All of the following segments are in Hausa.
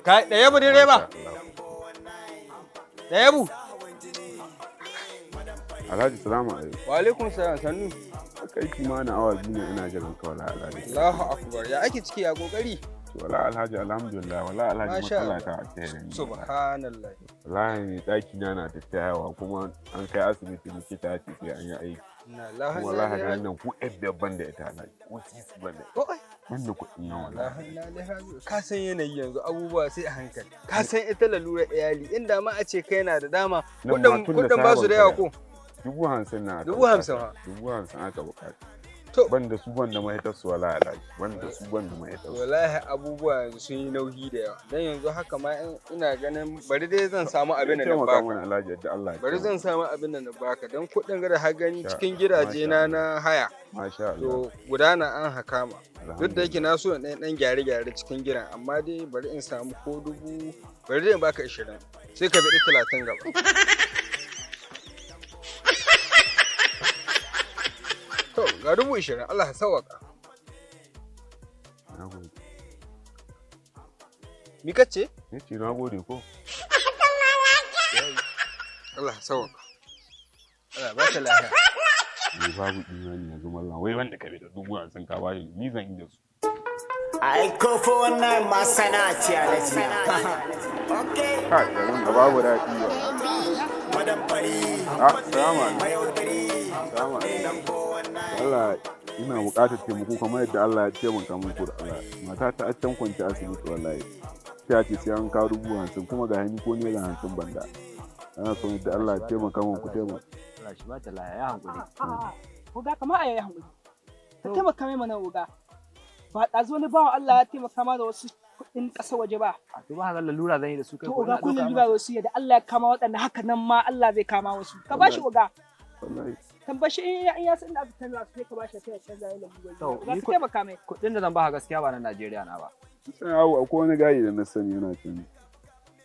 Kai, Ɗayabu direba. Ɗayabu. Alhaji, salamu alaikum. Wa alaikum salam, sannu. Kai kimanin awa 2 ne ina jiran ka wala Alhaji. Allahu akbar. Ya ake ciki, ya kokari? To wala Alhaji, alhamdulillah, wala Alhaji, Masha matsala Allah. ta a tsaye da ni. Subhanallah. Wallahi ne daki na na tattayawa kuma an kai asibiti, likita ya ce sai an yi aiki. Inna lillahi Kuma wa wallahi inna ga ilaihi nan ku ɗan ban da ita Alhaji. Ko sisi ban da raji'un. Oi. ban da kuɗin nan wallahi. Wallahi inna ilaihi raji'un. Ka san yanayi yanzu abubuwa sai a hankali. Ka san ita lalura iyali, inda ma a ce kai na da dama Nan ma kuɗin tun da kuɗin ba su da yawa sabon ko? 50,000 na aka 50,000 bukata. ha? 50,000 aka bukata. To. Ban da su, ban da mahitar su wallahi Alhaji. Ban da su, ban da mahitar su. Wallahi abubuwa yanzu sun yi nauyi da yawa. Dan yanzu haka ma ina ganin bari dai zan samu abin da na Taimaka baka. mana Alhaji, yadda Allah ya Bari taimaka. zan samu abin da na baka dan kuɗin gada har gani Sha- cikin gidaje masha na Allah. na haya. Masha Allah. To gudana an hakama. Duk da yake na so in ɗan gyare-gyare cikin gidan, amma dai bari in samu ko dubu, bari dai in baka 20 sai ka biɗi 30 gaba. To ga 20,000, Allah ya sawwaka. Na gode. Mi kace? Ni ce na gode ko? Allah ya sawwaka. Allah ya baka lafiya. Ni babu imani yanzu mallam. Wai wanda ka bi da 50,000 ka bashi ni zan yi da su. Ai ko wannan masana ce Alhaji. Okay. Kai, garin da babu daɗi ba. Ah, salamu alaikum. Salamu alaikum. Allah, ina buƙatar taimako kamar yadda Allah ya taimaka muku da Allah. Mata ta a can kwance asibiti wallahi. Sai a ce sai an kawo 50,000 kuma ga hannu ko naira 50 banda. Ana son yadda Allah ya taimaka muku ku taimaka. Allah shi ba ta laya, ya hankuri. A'a, oga, kamar a yayi hankali. Ka taimaka mai mana, oga. Ba ɗazu wani bawan Allah ya taimaka ma da wasu kuɗin ƙasa waje ba. A to ba haka lalura zan yi da su kai To ko oga, ina kullum ɗauka lura masa. wasu yadda Allah ya kama waɗanda haka nan ma Allah zai kama wasu. Ka bashi, oga. Wallahi. Tambashi in ya san inda aka canza su, sai ka bashi sai ya canza ya lalura. To, Oga, ni ka taimaka mai. Kuɗin da zan ba gaskiya ba na Najeriya na ba. Sai awo akwai wani gayi da na sani yana can.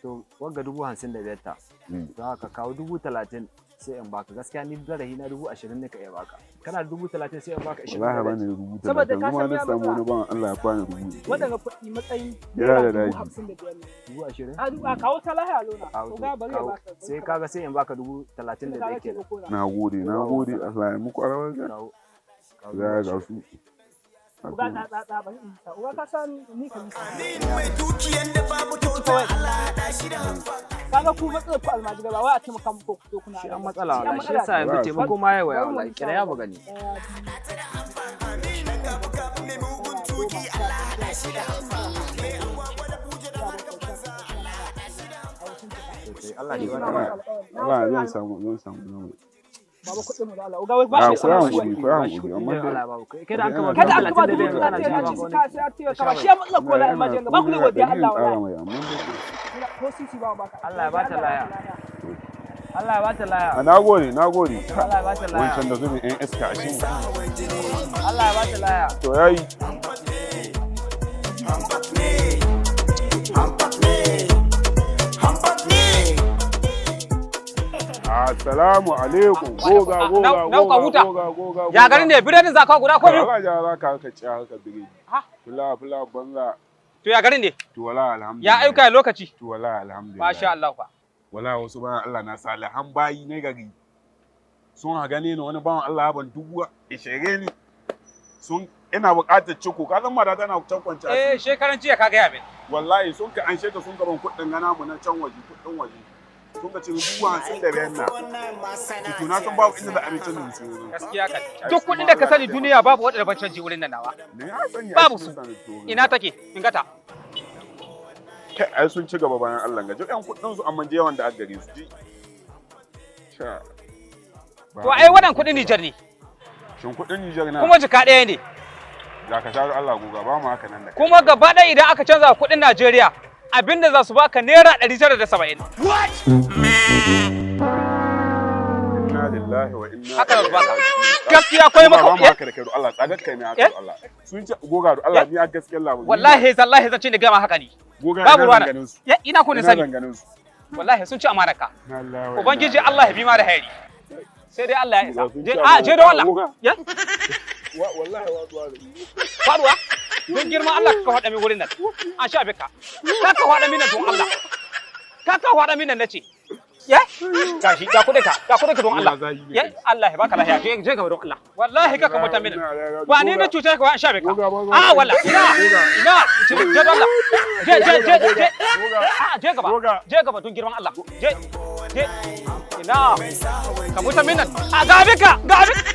To wagga 55,000 ta. Don haka kawo 30,000 sai in baka. Gaskiya ni zarafi na 20,000 ne ka iya baka. Kana da 30,000 sai in baka ashirin Wallahi da bani biyar. da dubu Saboda talatin ka kuma san na ya samu matsala. wani bawan Allah ya bani 20,000. Waɗanda kuɗi matsayin Yana da naira dubu daji. hamsin da biyar ne. 20,000? A kawo ta lahiya lona. Kawo to, Oga, bari ya kawo. baka. Sai kaga sai in baka 35,000 Kaga kenan. taimako na. Na gode, na gode, Allah ya muku albarka. Kawo. Kawo Za dubu ga ashirin. su. Oga, da da da bari in sa. Oga, ka san ni ka nisa. Mai dukiyan da babu kyauta Allah haɗa shi da Kaga ku matsalar ku almajirai, ba wai a taimaka muku ku zo kuna Shi an aiki. matsala Shi an wallahi. Shi matsala. yasa yanzu Wallahi. taimako ma yawa Bari mu wallahi. nisa Kira ya oga. mu gani. Ɗaya, biyu, mai mugun tuki Allah haɗa shi da Sosai. Allah shi ba ta Wallahi laya. wallahi zan samu, zan samu zan Baba, kuɗin mu da Allah. Oga, wai ba Ah, shi ku yi da hankuri, ku yi Ba shi hankuri, kuɗi amma da dai Allah ba ku. Kai da an kama Kada aka ba dubu dubu talatin da talatin biyar a ana ce cewa su ka sai a taimaka ba. Shi ya matsalar ko ina la ina almajirai ko ba ku ne naira godiya ɗari Allah in ƙara wallahi. mai amma dai. Ko sisi ba baka. Allah ya ba ta laya. Allah ya ba ta laya. A na gode, na gode. Allah ya ba ta laya. Wancan da zubin 'yan iska a shi. Allah ya ba ta laya. To yayi. Assalamu alaikum. Goga, goga, Na ka goga, huta. goga, goga, Ya garin ne biredin za ka guda ko biyu? Ba ja za ka haka ci haka biredi. Ha? Fula fula banza. To ya garin ne? To wala alhamdulillah. Ya ayyuka ya lokaci? To wala alhamdulillah. Masha Allah fa. Wala wasu bayan Allah na salihan bayi na gari. Sun ha gane ni wani bawan Allah ban 20,000 ne. Sun ina buƙatar ciko ka san mata tana can kwance Eh, shekaran jiya ka gaya min. Wallahi sun ka anshe ta, sun ka ban kuɗin gana mu na can waje, kuɗin waje. Sun ka ce 55,000 na. To na san babu inda za a mai canjin su yanzu. Gaskiya ka. Duk kuɗin da ka sani duniya babu waɗanda ban canji wurin nan nawa. Ne ya sani Babu su. Ina take? In gata. Kai, ai sun ci gaba bayan Allah ga ƴan kuɗin su amma je yawan da aka gare su ji. Sha. To ai wannan kuɗin Nijar ne. Shin kuɗin Nijar na? Kuma jika ɗaya ne. Za ka sha Allah goga, ba mu haka nan da kai. Kuma gaba ɗaya idan aka canza kuɗin Najeriya abinda za su baka naira 970. Inna lillahi wa inna Haka za su baka. ilaihi raji'un. Gaskiya akwai Goga, maka ba mu haka da kai, Allah tsagar kai ne haka Eh? Allah. Sun ci goga, Allah ni a gaskiyar labarin. Wallahi zallahi zan ce ni gama haka ne. Goga, Babu ina ruwana. zanganin su. Ya ina ko ne Ina sani. zanganin su. Wallahi sun ci amanar ka. Inna lillahi wa inna Ubangiji ilaihi Allah ya bi ma da hairi. Sai dai Allah ya isa. Ga sun Je ci a amana. je don Allah. Oga. Ya? Wallahi watsuwa da Faduwa? Don girman Allah ka faɗa min wurin nan. An sha bika. Ka ka faɗa min nan don Allah. Ka ka faɗa min nan nace. Ya? Gashi ga kuɗin ka, ga kuɗin ka don Allah. Ya Allah ya baka lafiya. Je je gaba don Allah. Wallahi ka ka mutan min. Ba ni na cuce ka ba an sha bika. A wallahi ina ina je je don Allah. Je je je je. A je gaba. Je gaba don girman Allah. Je je ina ka mutan min nan. A ga bika, ga bika.